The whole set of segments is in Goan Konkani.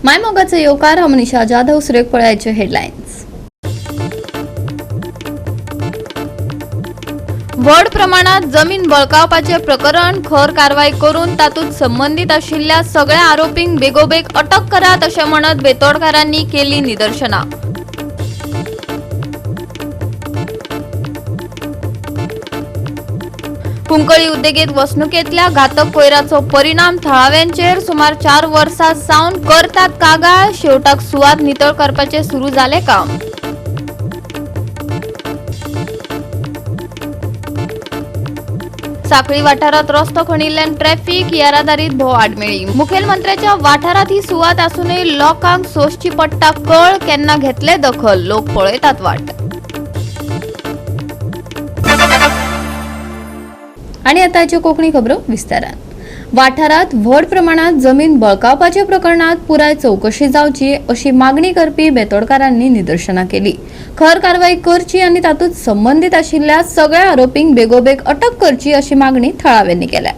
मायमोगाचो येवकार. हांव मनीषा जाधव. सुरेख पळयाचे हेडलायन्स. व्हड प्रमाणात जमीन बळकावपाचे प्रकरण खर कारवाय करून तातूंत संबंदीत आशिल्ल्या सगळ्या आरोपींक बेगोबेग अटक करात अशें म्हणत बेतोडकारांनी केली निदर्शनां. कुंकळी उद्देगीक वसणुकेंतल्या घातक कोयराचो परिणाम थळाव्यांचेर. सुमार 4 वर्सां सावन करतात कागाळ. शेवटाक सुवात नितळ करपाचें सुरू जालें काम. साखळी वाठारात रस्तो खणिल्ल्यान ट्रॅफिक येरादारीत भोव आडमेळी. मुखेलमंत्र्याच्या वाठारात ही सुवात आसूनय लोकांक सोंसची पडटा कळ. केन्ना घेतले दखल? लोक पळयतात वाट. आणि आतांच्यो कोंकणी खबरो विस्तारान. वाठारात व्हड प्रमाणात जमीन बळकावपाच्या प्रकरणात पुराय चवकशी जावची अशी मागणी करपी बेतोडकारांनी निदर्शनां केली. खर कारवाय करची आनी तातूंत संबंदीत आशिल्ल्या सगळ्या आरोपींक बेगोबेग अटक करची अशी मागणी थळाव्यांनी केल्या.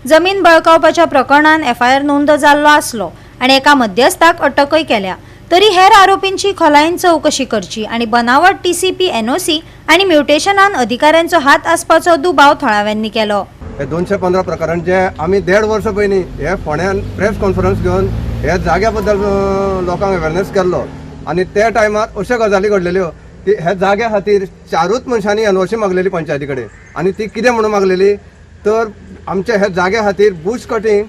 जमीन बळकावपाच्या प्रकरणान एफआयआर नोंद जाल्लो आसलो आनी एका मध्यस्थाक अटकय केल्या तरी हेर आरोपींची खोलायेन चवकशी करची आनी बनावट टीसीपी एनओसी आनी म्युटेशनान अधिकाऱ्यांचो हात आसपाचो दुबाव थळाव्यांनी केलो. हे 215 प्रकरण जे आमी देड वर्सां पयलीं हे फोंड्यान प्रेस कॉन्फरन्स घेवन हे जाग्या बद्दल लोकांक अवेरनेस केल्लो आनी त्या टायमार अश्यो गजाली घडलेल्यो की ह्या जाग्या खातीर चारूच मनशांनी एनओसी मागलेली पंचायती कडेन आनी ती कितें म्हणून मागलेली तर आमच्या ह्या जाग्या खातीर बुश कटींग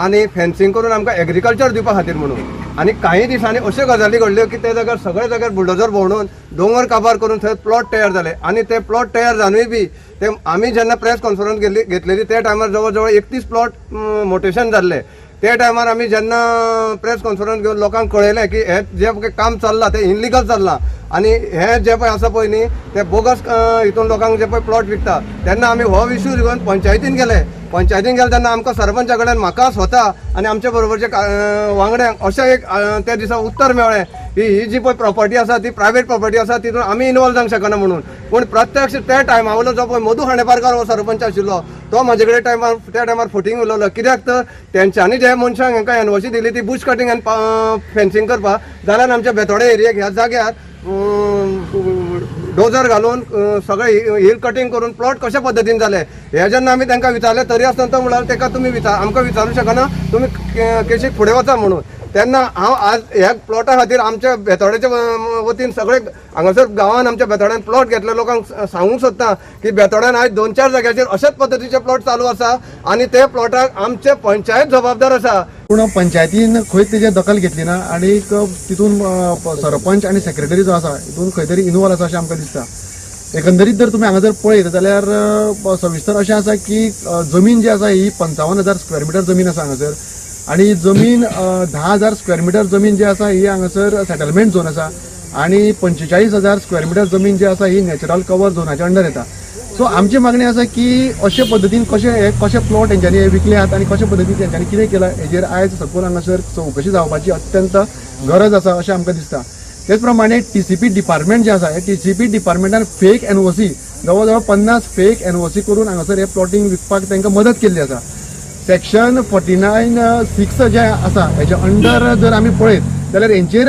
आनी फेन्सिंग करून आमकां एग्रीकल्चर दिवपा खातीर म्हणून. आनी काही दिसांनी अश्यो गजाली घडल्यो की त्या जाग्यार सगळ्या जाग्यार बुलडोजर भोंवडून दोंगर काबार करून थंय प्लॉट तयार जाले आनी ते प्लॉट तयार जावनूय बी ते आमी जेन्ना प्रेस कॉन्फरन्स घेतली घेतलेली त्या टायमार जवळ जवळ 31 प्लॉट मोटेशन जाल्ले. त्या टायमार आमी जेन्ना प्रेस कॉन्फरन्स घेवन लोकांक कळयलें की हे जें पळय काम चल्लां तें इनलिगल चल्लां आनी हें जें पळय आसा पळय न्ही तें बोगस हितून लोकांक जे पळय प्लॉट विकता, तेन्ना आमी हो इशू घेवन पंचायतीन गेले. पंचायतीन गेले तेन्ना आमकां सरपंचा कडेन, म्हाका स्वता आनी आमच्या बरोबरचे वांगड्यांक अशें एक त्या दिसा उत्तर मेळ्ळें की ही जी पळय प्रॉपर्टी आसा ती प्रायवेट प्रॉपर्टी आसा, तितून आमी इनवॉल्व जावंक शकना म्हणून. पूण प्रत्यक्ष त्या टायमा वयलो जो पळय मधू खांडेपारकार हो सरपंच आशिल्लो तो म्हाजे कडेन टायमार त्या टायमार फटींग उलयलो. कित्याक तर तेंच्यांनी जे मनशांक हांकां एनओसी दिली ती बुश कटींग आनी फेन्सिंग करपाक, जाल्यार आमच्या बेतोडे एरियेक ह्या जाग्यार डोजर घालून सगळे हिल कटींग करून प्लॉट कशा पद्दतीन जाले हे जेन्ना आमी तांकां विचारलें तरी आसतना तो म्हणल्यार ताका तुमी विचार आमकां विचारूंक शकना, तुमी केशीक फुडें वचा म्हणून. तेन्ना हांव आज ह्या प्लॉटा खातीर आमच्या बेतोड्याच्या वतीन सगळे हांगासर गांवान आमच्या बेतोड्यान प्लॉट घेतले लोकांक सांगूंक सोदता की बेतोड्यान आयज दोन चार जाग्याचेर अशाच पद्दतीचे प्लॉट चालू आसा आनी ते प्लॉटाक आमचे पंचायत जबाबदार आसा. पूण पंचायतीन खंय तेजेर दखल घेतली ना आनी तितून सरपंच आनी सेक्रेटरी जो आसा हितून खंय तरी इनवॉल्व आसा अशें आमकां दिसता. एकंदरीत जर तुमी हांगा जर पळयत जाल्यार सविस्तर अशें आसा की जमीन जी आसा ही 55,000 स्क्वेअर मिटर जमीन आसा हांगासर आनी जमीन 10,000 स्क्वेअर मिटर जमीन जी आसा ही हांगासर सेटलमेंट झोन आसा आनी 45,000 स्क्वेअर मिटर जमीन जी आसा ही नॅचरल कवर झोनाच्या अंडर येता. सो आमची मागणी आसा की अशे पद्दतीन कशे हे कशे प्लॉट हेंच्यांनी हे विकले आहात आनी कशे पद्दतीन तेंच्यांनी कितें केलां हेजेर आयज सपोज हांगासर चवकशी जावपाची अत्यंत गरज आसा अशें आमकां दिसता. तेच प्रमाणे टीसीपी डिपार्टमेंट जें आसा, हे टीसीपी डिपार्टमेंटान फेक एनओसी, जवळ जवळ 50 फेक एनओसी करून हांगासर हे प्लॉटींग विकपाक तांकां मदत केल्ली आसा. सेक्शन 49(6) जे आसा हेच्या अंडर जर आमी पळयत जाल्यार हेंचेर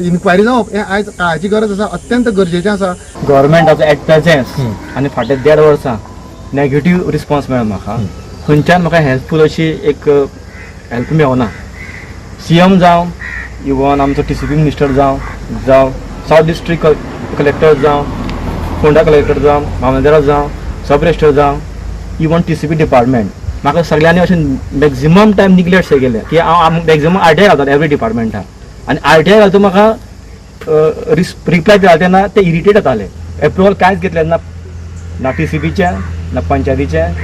इन्क्वायरी जावप हें आयज काळाची गरज आसा, अत्यंत गरजेचें आसा. गव्हर्मेंटाचो एट प्रेझेंस आनी फाटले देड वर्सां नेगेटीव रिस्पॉन्स मेळ्ळो म्हाका. खंयच्यान म्हाका हेल्पफूल अशी एक हेल्प मेळना. सीएम जावं, इवन आमचो टीसीपी मिनिस्टर जावं, जावं सावथ डिस्ट्रिक्ट कलेक्टर जावं, फोंडा कलेक्टर जावं, मामलेदार जावं, सब रजिस्टर जावं, इवन टीसीपी डिपार्टमेंट, म्हाका सगळ्यांनी अशें मॅक्झिमम टायम निग्लेक्ट शे केलें की हांव मॅक्झिमम आरटीआय घालतालो एवरी डिपार्टमेंटान आनी आरटीआय घालता म्हाका रिप्लाय दिता तेन्ना ते इरिटेट जाताले. एप्रुवल कांयच घेतलें ना, ना टीसीपीचें, ना पंचायतीचें,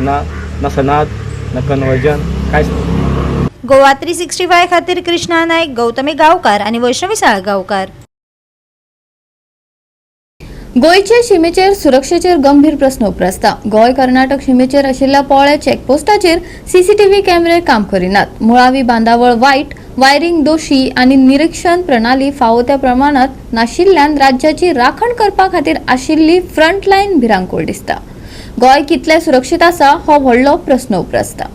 ना ना सनाद, ना कन्वर्जन, कांयच ना. गोवा 365 खातीर कृष्णा नायक, गौतमी गांवकार आनी वैष्णवी साळगांवकार. गोंयचे शिमेचेर सुरक्षेचेर गंभीर प्रस्न उप्रासता. गोंय कर्नाटक शिमेचेर आशिल्ल्या पोळे चेकपोस्टाचेर सीसीटीव्ही कॅमेरे काम करिनात. मुळावी बांदावळ वायट, वायरिंग दोशी आनी निरीक्षण प्रणाली फावो त्या प्रमाणात नाशिल्ल्यान राज्याची राखण करपा खातीर आशिल्ली फ्रंटलायन भिरांकूळ दिसता. गोंय कितलें सुरक्षीत आसा हो व्हडलो प्रस्न उप्रासता.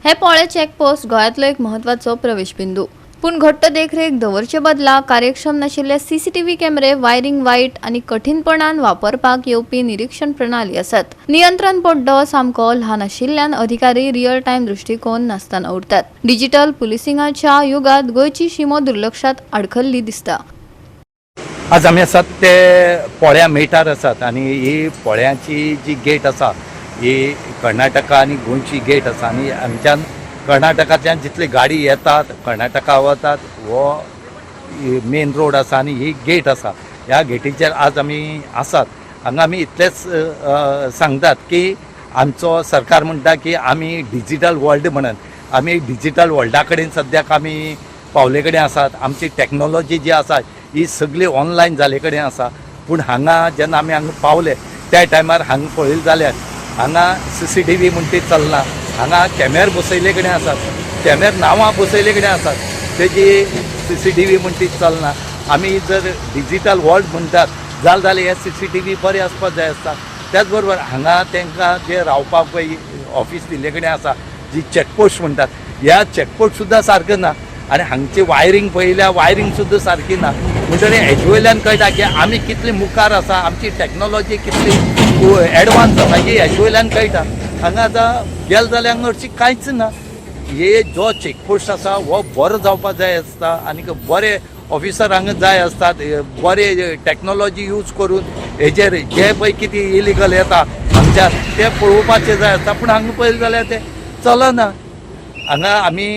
हे पोळे चेकपोस्ट गोंयांतलो एक म्हत्वाचो प्रवेश बिंदू, पूण घट्ट देखरेख दवरचे बदला कार्यक्षम नाशिल्ले सीसीटीव्ही कॅमेरे, वायरिंग वायट आनी कठीणपणान वापरपाक येवपी निरीक्षण प्रणाली आसात. नियंत्रण पड्डो सामको ल्हान आशिल्ल्यान अधिकारी रियल टायम दृश्टिकोन नासतना उरतात. डिजिटल पुलिसिंगाच्या युगात गोंयची शिमो दुर्लक्षात आडखल्ली दिसता. आज आमी आसात ते पोळ्या मेटार आसात आनी ही पोळ्याची जी गेट आसा ही कर्नाटका आनी गोंयची गेट आसा आनी हांगच्यान कर्नाटकांतल्यान जितली गाडी येतात कर्नाटका वतात हो मेन रोड आसा आनी ही गेट आसा. ह्या गेटीचेर आज आमी आसात. हांगा आमी इतलेंच सांगतात की आमचो सरकार म्हणटा की आमी डिजिटल वर्ल्ड म्हणून आमी डिजिटल वर्ल्डा कडेन सद्याक आमी पावले कडेन आसात. आमची टॅक्नोलॉजी जी आसा ही सगळी ऑनलायन जाले कडेन आसा. पूण हांगा जेन्ना आमी हांगा पावले त्या टायमार हांगा पळयलें जाल्यार हांगा CCTV म्हण ती चलना. हांगा कॅमेर बसयले कडेन आसात, कॅमेर नांवां बसयले कडेन आसात, तेजी CCTV म्हण ती चलना. आमी जर डिजिटल वर्ल्ड म्हणटात जालें जाल्यार हे CCTV बरें आसपाक जाय आसता. त्याच बरोबर हांगा तांकां जे रावपाक पळय ऑफिस दिल्ले कडेन आसा जी चॅकपोस्ट म्हणटात, ह्या चॅकपोस्ट सुद्दां सारकें ना आनी हांगची वायरींग पळयल्यार वायरींग सुद्दां सारकी ना. म्हणटकीर हेजे वयल्यान कळटा की आमी कितली मुखार आसा, आमची टॅक्नोलॉजी कितली एडवान्स आसा ही हेजे वयल्यान कळटा. हांगा आतां गेले जाल्यार हांगा हरशीं कांयच ना. हे जो चॅकपोस्ट आसा हो बरो जावपाक जाय आसता आनी बरे ऑफिसर हांगा जाय आसतात, बरे टॅक्नोलॉजी यूज करून हेजेर जे पळय कितें इलिगल येता हांगच्यान ते पळोवपाचें जाय आसता. पूण हांगा पळयलें जाल्यार तें चलना. हांगा आमी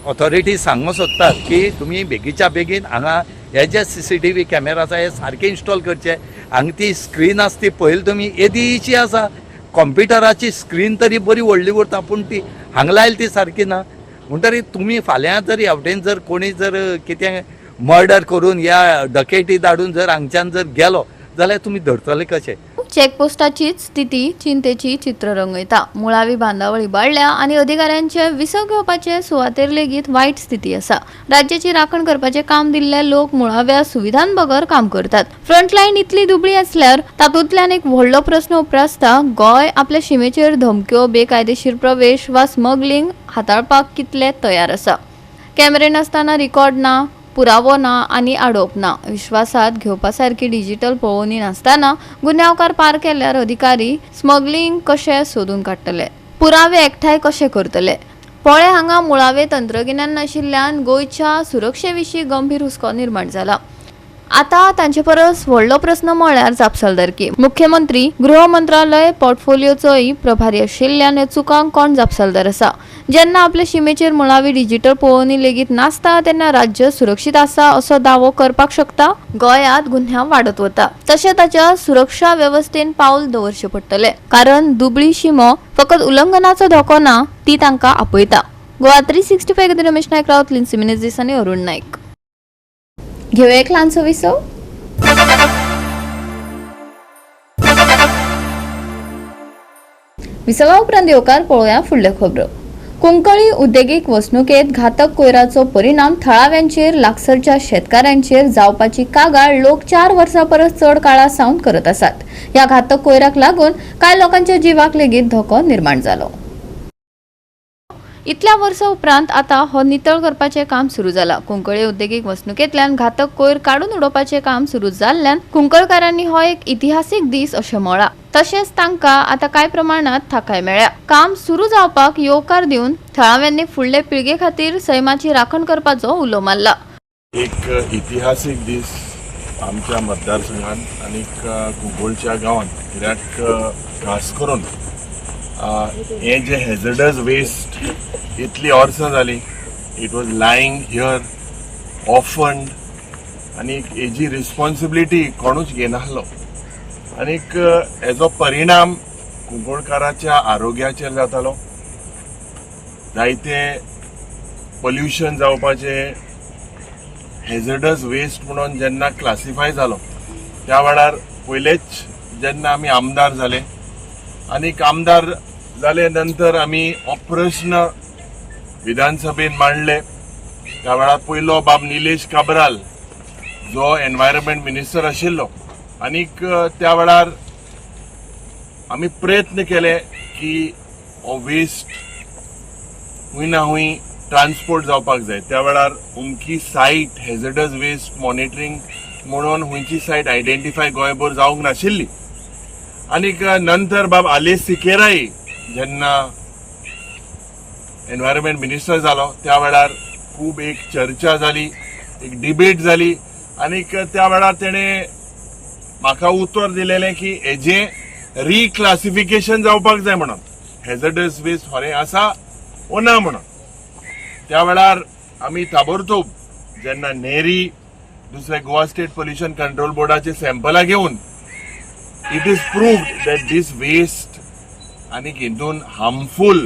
ऑथॉरिटी सांगूंक सोदतात की तुमी बेगीच्या बेगीन हांगा हे जे CCTV camera आसा हे सारके इन्स्टॉल करचे. हांगा ती स्क्रीन आसा ती पळयली तुमी येदीशी आसा, कॉम्प्युटराची स्क्रीन तरी बरी व्हडली उरता पूण ती हांगा लायली ती सारकी ना. म्हणटकीर तुमी फाल्यां जर हेवटेन जर कोणी जर कितें मर्डर करून या डकेटी धाडून जर हांगच्यान जर गेलो जाल्यार तुमी धरतले कशे? चेकपोस्टाचीच स्थिती चिंतेची चित्र रंगयता. मुळावी बांदावळ इबाडल्या आनी अधिकाऱ्यांचे विसव घेवपाचे सुवातेर लेगीत वायट स्थिती आसा. राज्याची राखण करपाचें काम दिल्ले लोक मुळाव्या सुविधांबगर काम करतात. फ्रंटलायन इतली दुबळी आसल्यार तातूंतल्यान एक व्हडलो प्रस्न उप्रासता, गोंय आपल्या शिमेचेर धमक्यो, बेकायदेशीर प्रवेश वा स्मगलिंग हाताळपाक कितले तयार आसा? कॅमेरे नासतना रिकॉर्ड ना, पुरावो ना आनी आडोवप ना. विश्वासात घेवपा सारकी डिजिटल पळोवणी नासतना गुन्यांवकार पार केल्यार अधिकारी स्मगलिंग कशें सोदून काडटले, पुरावे एकठांय कशे करतले? पोळे हांगा मुळावे तंत्रगिन्यान नाशिल्ल्यान गोंयच्या सुरक्षे विशीं गंभीर हुस्को निर्माण जाला. आतां तांचे परस व्हडलो प्रस्न म्हळ्यार जापसालदारकी. मुख्यमंत्री, गृह मंत्रालय पोर्टफोलियोचोय प्रभारी आशिल्ल्यान ह्या चुकांक कोण जापसालदार आसा? जेन्ना आपले शिमेचेर मुळावी डिजिटल पळोवणी लेगीत नासता तेन्ना राज्य सुरक्षीत आसा असो दावो करपाक शकता? गोंयांत गुन्यांव वाडत वता तशें ताच्या सुरक्षा वेवस्थेन पावल दवरचें पडटलें, कारण दुबळी शिमो फकत उल्लंघनाचो धोको ना, ती तांकां आपयता. गोवा 365 खातीर रमेश नायक रावत, लिन्सी मिनेझीस आनी अरुण नायक. घेवया एक ल्हानसो विसव. विसवा उपरांत येवकार पळोवया फुडल्यो खबरो. कुंकळी उद्देगीक वसणुकेत घातक कोयराचो परिणाम थळाव्यांचेर, लागसरच्या शेतकारांचेर जावपाची कागाळ लोक 4 वर्सां परस चड काळा सावन करत आसात. ह्या घातक कोयराक लागून कांय लोकांच्या जिवाक लेगीत धोको निर्माण जालो. इतल्या वर्सां उपरांत आतां हो नितळ करपाचें काम सुरू जाला. कुंकळी उद्देगीक वसणुकेंतल्यान घातक कोयर काडून उडोवपाचें काम सुरू जाल्ल्यान कुंकळकारांनी हो एक इतिहासीक दीस अशें म्हळां. तशेंच तांकां आतां कांय प्रमाणांत थाकाय मेळ्ळ्या. काम सुरू जावपाक येवकार दिवन थळाव्यांनी फुडले पिळगे खातीर सैमाची राखण करपाचो उलो मारला. एक इतिहासीक दीस आमच्या मतदारसंघात आनी कुंकळच्या गांवांत, कित्याक खास करून हे जे हॅझर्डस वेस्ट इतली वर्सां जाली it was lying here orphaned आनी हेजी रिस्पॉन्सिबिलिटी कोणूच घेनासलो आनीक हेजो परिणाम कुंकळकाराच्या आरोग्याचेर जातालो. जायते पोल्युशन जावपाचें हॅझर्डस वेस्ट म्हणून जेन्ना क्लासिफाय जालो त्या वेळार पयलेच जेन्ना आमी आमदार जाले आनीक आमदार जाले नंतर आमी हो प्रश्न विधानसभेन मांडले. त्या वेळार पयलो बाब निलेश काब्राल जो एनवायरमेंट मिनिस्टर आशिल्लो आनीक त्या वेळार आमी प्रयत्न केले की हो वेस्ट हुंय ना हुंय ट्रान्सपोर्ट जावपाक जाय. त्या वेळार अमकी सायट हेझडस वेस्ट मॉनिटरींग म्हणून हुंयची सायट आयडेंटिफाय गोंयभर जावंक नाशिल्ली. आनीक नंतर बाब आलेस सिकेराय जेन्ना एनवायरमेंट मिनिस्टर जालो त्या वेळार खूब एक चर्चा जाली, एक डिबेट जाली आनीक त्या वेळार तेणें म्हाका उतर दिलेलें की हेजें रिक्लासिफिकेशन जावपाक जाय म्हणून, हेझडस वेस्ट खरें आसा ओ ना म्हणून. त्या वेळार आमी ताबडतोब जेन्ना नेरी दुसरे गोवा स्टेट पोल्युशन कंट्रोल बोर्डाचे सॅम्पलां घेवन it is proved that this waste आनी हितून हार्मफूल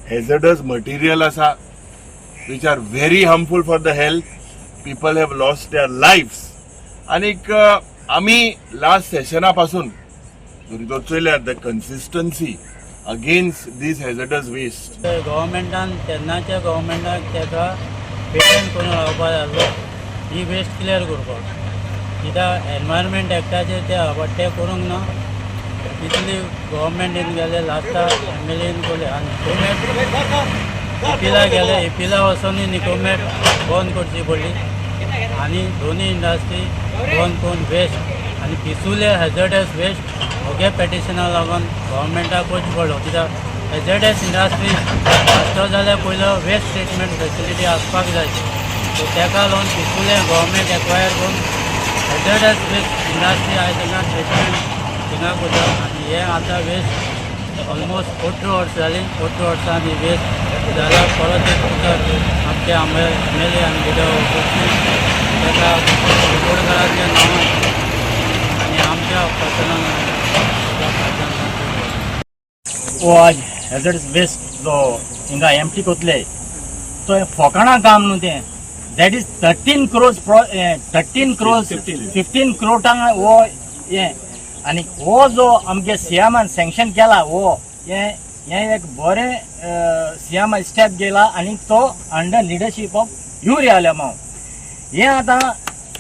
हेझडस मटेरियल आसा which are very harmful for the health, people have lost their lives. आनीक आमी लास्ट सेशना पासून जर चोयल्यार the consistency against this hazardous waste. गव्हर्मेंटान तेन्नाच्या गव्हर्मेंटाक तेका पेटंट करून रावपा जाय आसलो ही वेस्ट क्लियर करपाक, कित्याक एनवायरमेंट एक्टाचेर ते बट ते करूंक ना. तितली गव्हर्मेंटीन गेले, लास्टाक एम एल एन केले आनी निकोमेट इपिला गेले. इपिला वचोनूय निकोमेट बंद करची पडली आनी दोनूय इंडस्ट्री बंद करून वेस्ट आनी पिसुले हेजर्डस वेस्ट म्हगे पेटिशना लागून गव्हर्मेंटाक करची पडलो, कित्याक हेजर्डस इंडस्ट्री आसतो जाल्यार पयलो वेस्ट ट्रिटमेंट फेसिलिटी आसपाक जाय. सो तेका लागून पिसुले गव्हर्मेंट एक्वायर करून हेजर्डस वेस्ट इंडस्ट्री आयज थिंगा ट्रिटमेंट थिंगा करता. आनी हें आतां वेस्ट ऑलमोस्ट 18 वर्सां जालीं. 18 वर्सां ही वेस्ट जाल्यार परत एक उतर आमचे आमदार, एम एल ए आनी लिडर ताका कुंकळकाराच्या नांवान आनी आमच्या पर्सनल नांवान. हो आज हेजर्डस वेस्ट जो हिंगा एमटी कोतले तो फोकाणां काम न्हू तें. That is 13 crores, 13 crores, 15 क्रोटांक हो हें. आनी हो जो आमगे सीएमान सँक्शन केला हो हें हें एक बरें सीएमान स्टेप गेला आनी तो under leadership of Yuri Alemao. हें आतां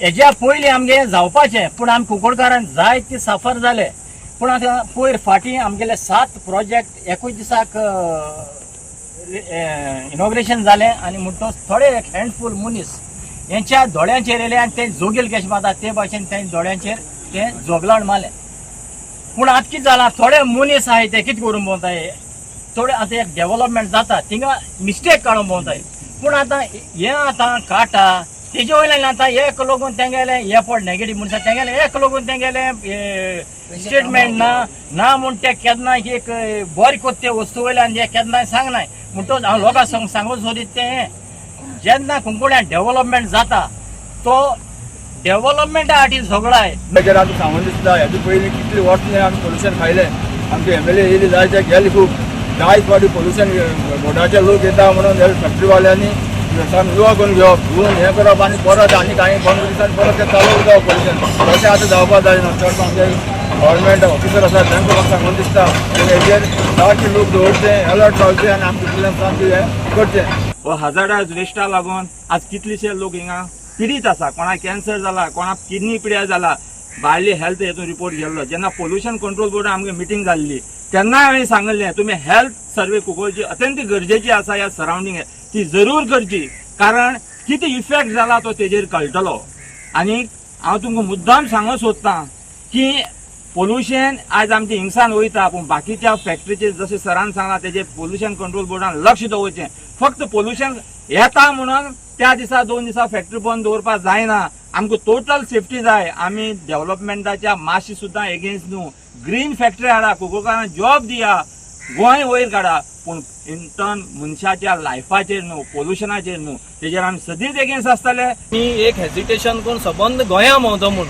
हेज्या पयलीं आमगे जावपाचें, पूण आमी कुंकळकारान जायते सफर जाले. पूण आतां पयर फाटीं आमगेले सात प्रोजेक्ट एकूच दिसाक इनॉग्रेशन जालें आनी म्हणटच थोडे एक हँडफूल मनीस हेंच्या दोळ्यांचेर येयले आनी ते जोगेल कशें मारता ते भाशेन तेंच्या दोळ्यांचेर ते जोगलाण मारलें. पूण आतां कितें जालां, थोडे मनीस आहाय ते कितें करूंक भोंवताय, थोडे आतां एक डेवलपमेंट जाता थिंगा मिस्टेक काडूंक भोंवताय. पूण आतां हें आतां काटा तेजे वयल्यान आतां एक लोगून तेंगेलें हे पड नेगेटीव मनशां तेंगेलें एक लोगून तेंगेलें स्टेटमेंट ना ना म्हूण ते केन्ना एक बरें कोत्ता ते वस्तू वयल्यान हे केन्नाय सांगनाय. म्हणटच हांव लोकां सांगूंक सोदीत तें, जेन्ना कुंकळ्यान डेवलपमेंट जाता तो डेवलपमेंटा खातीर झगडाय. ताचेर आमकां सांगून दिसता, हेजे पयलीं कितली वर्सां आमी पोल्युशन खायलें. आमचे एम एल ए येयली जायते गेले, खूब जायत फावटी पोल्युशन बोर्डाचे लोक येता म्हणून हे फॅक्टरीवाल्यांनी सामकें करून घेवप, धुवन हें करप आनी परत आनी कांय पंदरा दिसांनी परत तें चालू उरता पोल्युशन. तशें आतां जावपाक जायना. चड आमचे गव्हर्मेंट ऑफिसर आसा तांकां म्हाका सांगून दिसता, हेजेर सारके लोक दवरचे, अलर्ट रावचे आनी आमचे सामकें हें करचें. हो हजार्डस वेस्टा लागून आज कितलेशे लोक हिंगा पिडीत आसा. कोणाक कॅन्सर जाला, कोणाक किडनी पिड्यार जाला. भायली हेल्थ हेतून रिपोर्ट गेल्लो. जेन्ना पोल्युशन कंट्रोल बोर्डान आमगे मिटींग जाल्ली तेन्नाय हांवें सांगिल्लें, तुमी हेल्थ सर्वे कुंकळची अत्यंत गरजेची आसा, ह्या सरावंडींग ती जरूर करची, कारण कितें इफेक्ट जाला तो तेजेर कळटलो. आनी हांव तुमकां मुद्दाम सांगूंक सोदतां की पोल्युशन आयज आमचें हिंगसान वयता, पूण बाकीच्या फॅक्टरीचेर जशें सरान सांगलां तेजेर पोल्युशन कंट्रोल बोर्डान लक्ष दवरचें. फक्त पोल्युशन येता म्हणून त्या दिसा दोन दिसा फॅक्टरी बंद दवरपाक जायना. आमकां टोटल सेफ्टी जाय. आमी डेव्हलपमेंटाच्या मातशी सुद्दां एगेन्स्ट न्हू. ग्रीन फॅक्टरी हाडा, कुंकळकारांक जॉब दिया, गोंय वयर काडा, पूण इन टर्न मनशाच्या लायफाचेर न्हू, पोल्युशनाचेर न्हू. तेजेर आमी सदींच एगेन्स्ट आसतले. मी एक हेजिटेशन करून सबंद गोंया भोंवतो म्हूण,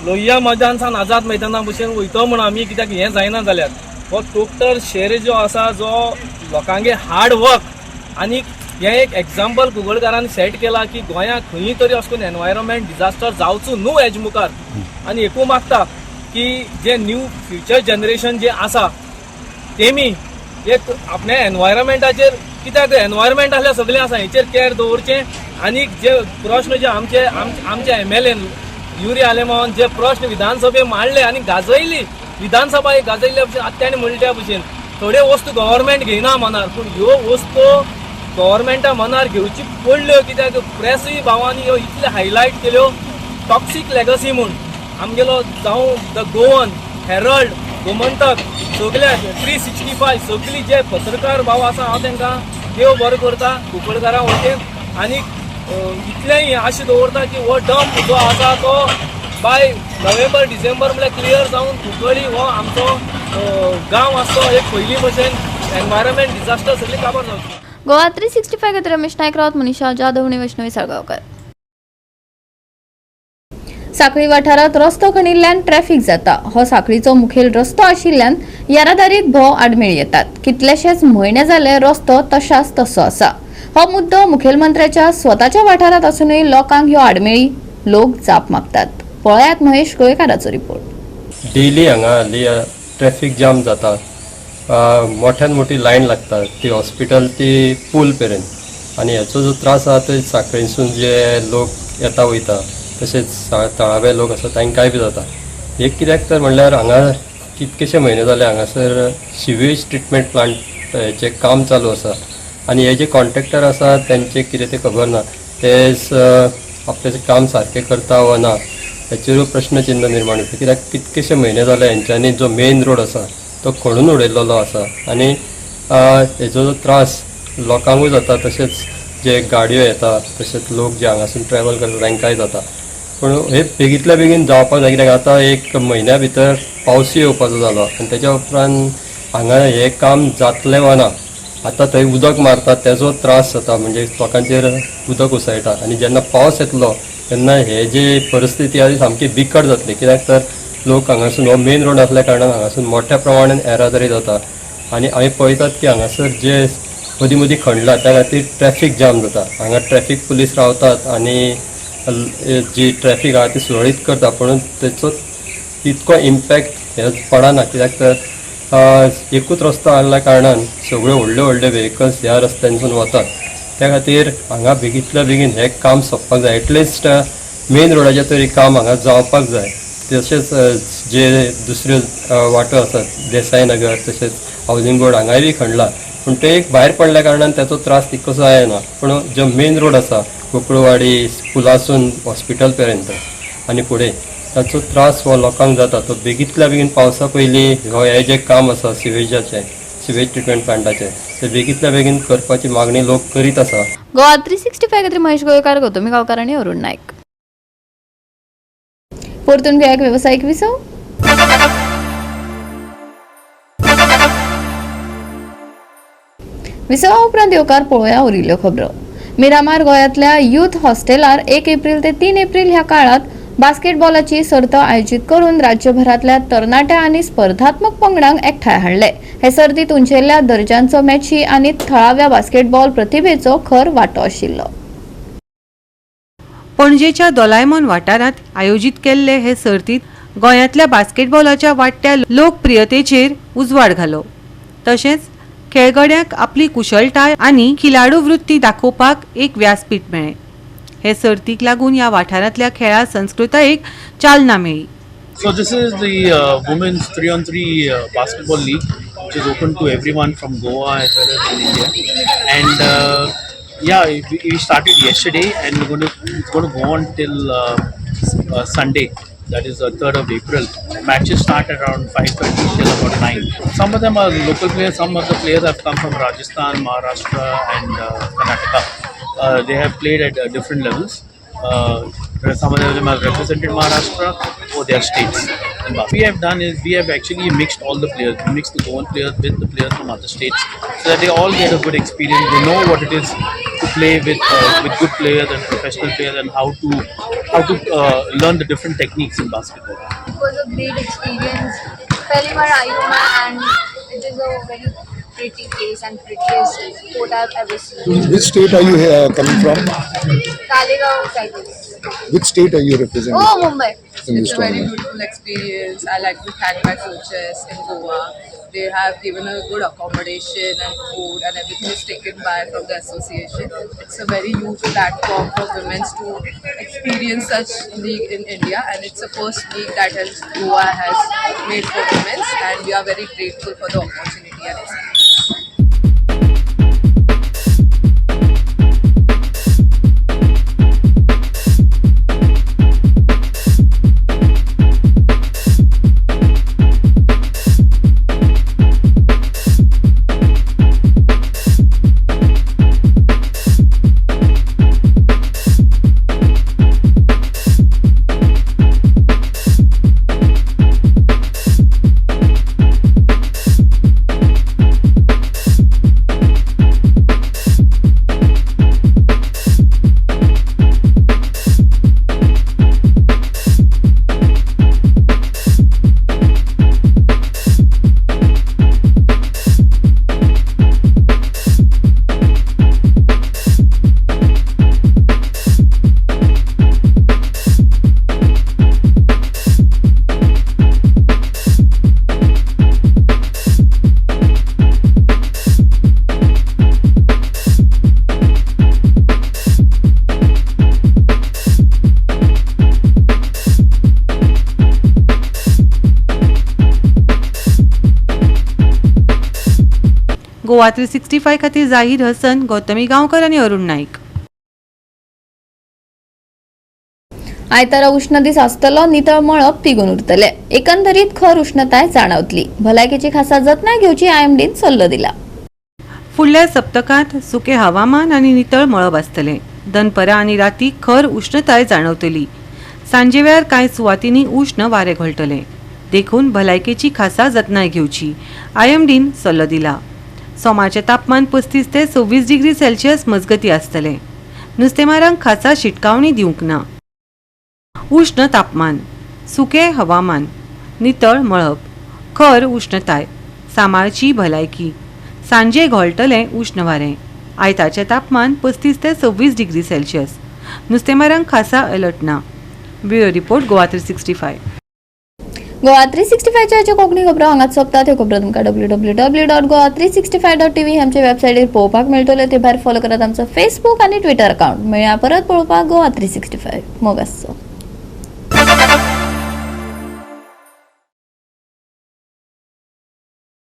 लोहिया मैदान सावन आझाद मैदाना भशेन वयतो म्हूण आमी, कित्याक हें जायना जाल्यार हो टोटल शेर जो आसा जो लोकांगे हार्ड वर्क आनी हें एक एग्जाम्पल कुंकळकारान सेट केला की गोंयांत खंयी तरी अशें करून एनवायरमेंट डिजास्टर जावचो न्हू हेज मुखार. आनी एकू मागता की जे न्यू फ्युचर जनरेशन जे आसा तेमी एक आपल्या एनवायरमेंटाचेर, कित्याक एनवायरमेंट आसल्यार सगळें आसा, हेचेर केअर दवरचें. आनी जे प्रश्न जे आमचे आमचे एम एल एन युरी आलेमावन जे प्रश्न विधानसभे मांडले आनी गाजयली विधानसभा एक गाजयल्ल्या भशेन, आतां ताणें म्हणल्या त्या भशेन थोड्यो वस्तू गव्हर्मेंट घेयना मनार, पूण ह्यो वस्तू गव्हर्मेंटा मनार घेवची पडल्यो, कित्याक प्रेसूय भावांनी ह्यो इतले हायलायट केल्यो टॉक्सीक लेगसी म्हूण आमगेलो जावं the Goan Herald, Gomantak, सगल्या 365 सगळी जे पत्रकार भाव आसा, हांव तांकां देव बरो करता कुंकळकारां वटेन. आनी इतलेंय आशा दवरता की हो डंप जो आसा तो बाय नोव्हेंबर डिसेंबर म्हळ्यार क्लियर जावन कुंकळी हो आमचो गांव आसतो एक पयलीं भशेन एनवायरमेंट डिजास्टर सगळी काबार जावची. गोवा 365 खातीर रमेश नायक रावत, मनीषा जाधव आनी वैष्णवी साळगांवकर. साखळी वाठारात रस्तो खणिल्ल्यान ट्रॅफिक जाता. हो साखळीचो मुखेल रस्तो आशिल्ल्यान येरादारीक भोव आडमेळी येतात. कितलेशेच म्हयने जाले रस्तो तशाच तसो आसा. हो मुद्दो मुखेलमंत्र्याच्या स्वताच्या वाठारात आसूनय लोकांक ह्यो आडमेळी, लोक जाप मागतात. पळयात महेश गोयकाराचो रिपोर्ट. डेली हांगा हाली ट्रॅफिक जाम जाता. मोठ्यान मोठी लायन लागता ती हॉस्पिटल ती पूल मेरेन. आनी हेचो जो त्रास आहा ते साखळेसून जे लोक येता वयता, तशेंच थळावे लोक आसा तांकांय बी जाता. एक कित्याक तर म्हणल्यार हांगा कितकेशे म्हयने जाले हांगासर सिवेज ट्रिटमेंट प्लांट हेचें काम चालू आसा आनी हे जे कॉन्ट्रॅक्टर आसा तेंचें कितें तें खबर ना, ते आपलें काम सारकें करता वा ना हेचेरूय प्रश्नचिन्ह निर्माण जाता, कित्याक कितकेशे म्हयने जाले हेंच्यांनी जो मेन रोड आसा तो खणून उडयलेलो आसा. आनी हेचो जो त्रास लोकांकूय जाता, तशेंच जे गाडयो येता, तशेंच लोक जे हांगासून ट्रॅवल करता तांकांय जाता. पूण हे बेगींतल्या बेगीन जावपाक जाय, कित्याक आतां एक म्हयन्या भितर पावसूय येवपाचो जालो आनी तेच्या उपरांत हांगा हें काम जातलें वा ना. आतां थंय उदक मारतात, तेजो त्रास जाता, म्हणजे लोकांचेर उदक उसळटा. आनी जेन्ना पावस येतलो तेन्ना हे जे परिस्थिती आहा ती सामकी बिकट जातली, कित्याक तर लोक हांगासून, हो मेन रोड आसल्या कारणान हांगासून मोठ्या प्रमाणान येरादारी जाता. आनी आमी पळयतात की हांगासर जे मदीं मदीं खणला त्या खातीर ट्रॅफीक जाम जाता. हांगा ट्रॅफीक पुलीस रावतात आनी जी ट्रॅफीक आहा ती सुरळीत करता, पूण तेचो तितको इम्पॅक्ट हे पडना, कित्याक तर एकूच रस्तो आहल्या कारणान सगळ्यो व्हडले व्हडले व्हेकल्स ह्या रस्त्यांसून वतात. त्या खातीर हांगा बेगींतल्या बेगीन हें काम सोंपपाक जाय. एटलिस्ट मेन रोडाचें तरी काम हांगा जावपाक जाय. तशेंच जे दुसऱ्यो वाटो आसात, देसाय नगर तशेंच हावजींग बोर्ड, हांगाय बी खणला, पूण ते एक भायर पडल्या कारणान तेचो त्रास तितकोसो येना. पूण जो मेन रोड आसा गोकुळवाडी पुलासून हॉस्पिटल पर्यंत आनी फुडें, ताचो त्रास हो लोकांक जाता. तो बेगींतल्या बेगीन पावसा पयलीं हो हें जें काम आसा सिवेजाचें, सिवेज ट्रिटमेंट प्लांटाचें, तें बेगींतल्या बेगीन करपाची मागणी लोक करीत आसा. गोवा 365 खातीर महेश गोयकार, गौतमी गांवकार आनी अरुण नायक. परतून घेवया एक वेवसायीक विसव. विसवा उपरांत येवकार पळोवया उरिल्ल्यो खबरो. मिरामार गोंयांतल्या युथ हॉस्टेलार 1 एप्रिल ते 3 एप्रिल ह्या काळात बास्केटबॉलाची सर्त आयोजीत करून राज्यभरांतल्या तरणाट्या आनी स्पर्धात्मक पंगडांक एकठांय हाडले. हे सर्तीत उंचेल्या दर्जांचो मॅची आनी थळाव्या बास्केटबॉल प्रतिभेचो खर वांटो आशिल्लो. पणजेच्या दोलायमॉन वाठारांत आयोजीत केल्ले हे सर्तीत गोंयांतल्या बास्केटबॉलाच्या वाडट्या लोकप्रियतेचेर उजवाड घालो, तशेंच खेळगड्यांक आपली कुशळटाय आनी खिलाडू वृत्ती दाखोवपाक एक व्यासपीठ मेळ्ळें. हे सर्तीक लागून ह्या वाठारांतल्या खेळा संस्कृतायेक चालना मेळ्ळी. So this is the women's 3-on-3 basketball league, which is open to everyone from Goa as well as in India. And yeah, we started yesterday, and we're going to it's going to go on till Sunday. That is the 3rd of April. Matches start around 5:30 till about 9. Some of them are local players. Some of the players have come from Rajasthan, Maharashtra, and Karnataka. They have played at different levels. Some of them have represented Maharashtra or their states. And what we have done is we have actually mixed all the players. We mixed the Goan players with the players from other states so that they all get a good experience. They know what it is to play with good players and professional players and how to learn the different techniques in basketball. It was a great experience. पहली बार आई हूँ मैं and it is a very pretty place and prettiest sport I've ever seen. Which state are you coming from? Talegaon Cycles. Which state are you representing Oh, Mumbai. In this It's a very tournament? Beautiful experience. I like to thank my coaches in Goa. They have given a good accommodation and food, and everything is taken by from the association. It's a very huge platform for women to experience such league in India, and it's the first league that has Goa has made for women, and we are very grateful for the opportunity and experience. Goa 365 खातीर जाहीर हसन, गौतमी गांवकर आनी अरुण नाईक. आयतारा उश्ण दीस आसतलो. नितळ मळब तिगून उरतले. एकंदरीत खर उष्णताय जाणवतली. भलायकेची खासा जतनाय घेवची, आयएमडीन सल्लो दिला. फुडल्या सप्तकांत सुकें हवामान आनी नितळ मळब आसतलें. दनपरां आनी राती खर उश्णताय जाणवतली. सांजेवेळार कांय सुवातींनी उश्ण वारें घोळटलें. देखून भलायकेची खासा जतनाय घेवची, आयएमडीन सल्लो दिला. सोमारचें तापमान 35 ते 26 डिग्री सेल्सियस मजगती आसतलें. नुस्तेमारांक खासा शिटकावणी दिवंक ना. उश्ण तापमान, सुकें हवामान, नितळ मळब, खर उश्णताय, सांबाळची भलायकी. सांजे घोळटलें उश्ण वारें. आयताचें तापमान 35 ते 26 डिग्री सेल्सियस. नुस्तेमारांक खासा अलर्ट ना. Bureau report, Goa 365. Goa 365च्या Konkani खबरो हांगाच सोंपतात. ह्यो खबरो तुमकां www.goa365.tv आमच्या वेबसायटीर पळोवपाक मेळटल्यो. ते भायर फॉलो करात आमचो फेसबूक आनी ट्विटर अकाउंट. मेळया परत पळोवपाक. गोवा 365, मोग आसचो.